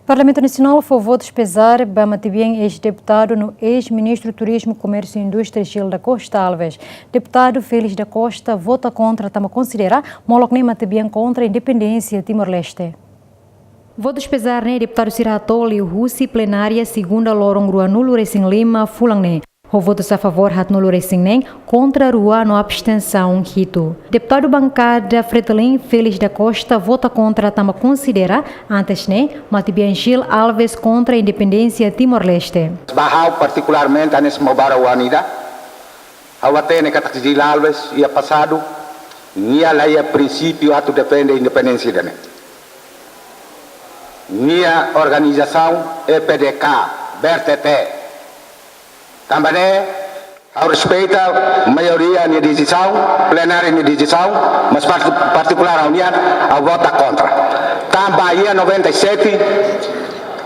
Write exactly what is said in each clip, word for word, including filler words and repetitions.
Parlamentu Nasionál fó votus pezár ba matebian eis-deputadu no eis-ministru Turizmu, Komérsiu i Indústria Gil da Costa Alves. Deputadu Félix da Costa vota kontra tanba konsidera molok ne'e matebian kontra independénsia Timor-Leste. Votus pezár ne'e deputadu sira hato'o liuhusi plenária segunda loron ruanulu-resin-lima fulan ne'e. Ho votus a favór haatnulu-resin-neen, kontra rua no abstensaun hitu. Deputadu bankada Fretilin Félix da Costa vota kontra tanba konsidera, antes ne'e, matebian Gil Alves kontra independénsia Timor-Leste. Ba ha'u partikularmente, hanesan maubara oan ida, ha'u hatene katak Gil Alves iha pasadu nia la iha prinsípiu atu defende independénsia ida-ne'e. Nia organizasaun E P D K, B R T T. Tanba ne'e, ha'u respeita maioria nia desizaun, plenária nia desizaun, mas parti-, partikulár ha'u-nian, ha'u vota kontra. Tanba iha noventa e sete,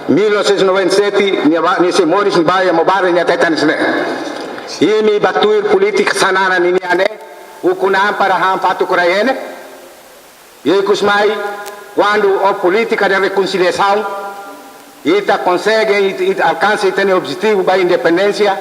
mil novecentos e noventa e sete, nia ba, nia sei moris, nia ba iha maubara, nia hateten hanesan ne'e: Imi bá tuir polítika Xanana ninian ne'e, ukun an para han fatuk rai-henek. I ikus mai, kuandu ho polítika de rekonsiliasaun, ita konsege, ita, ita alkansa ita-nia objetivu ba independénsia,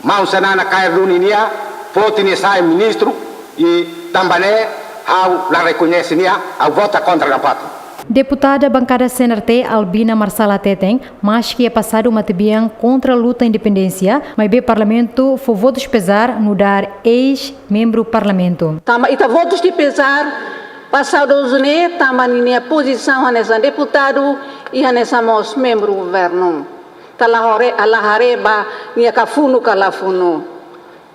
maun Xanana kaer duni nia, foti nia sai ministru, i tanba ne'e ha'u la rekoñese nia, ha'u vota kontra nafatin. Deputada bankada C N R T Albina Marsala hateten, maski iha pasadu matebian kontra luta independénsia, maibé Parlamentu fó votus pezár nu'udar eis-membru Parlamentu. Tanba ita votus de pezár ba saudozu ne'e, tanba ninia pozisaun hanesan deputadu i hanesan mós membru governu. Ita la hore-, la haree ba nia ka funu ka la funu.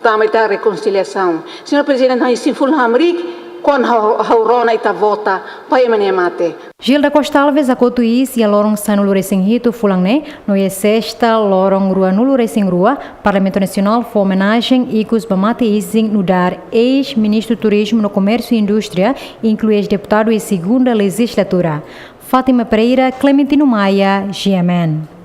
Tanba ita rekonsiliasaun. Señór Prezidente, ha'u isin fulan hamriik, kuandu ha'u, ha'u rona ita vota ba ema nia mate. Gil da Costa Alves hakotu iis iha loron sanulu-resin-hitu fulan ne'e, no iha sesta loron ruanulu-resin-rua, Parlamentu Nasionál fó omenajen ikus ba mate-isin nu'udar eis-ministru Turizmu no Komérsiu i Indústria, inklui eis-deputadu iha segunda lejizlatura. Fátima Pereira, Clementino Maia, G M N.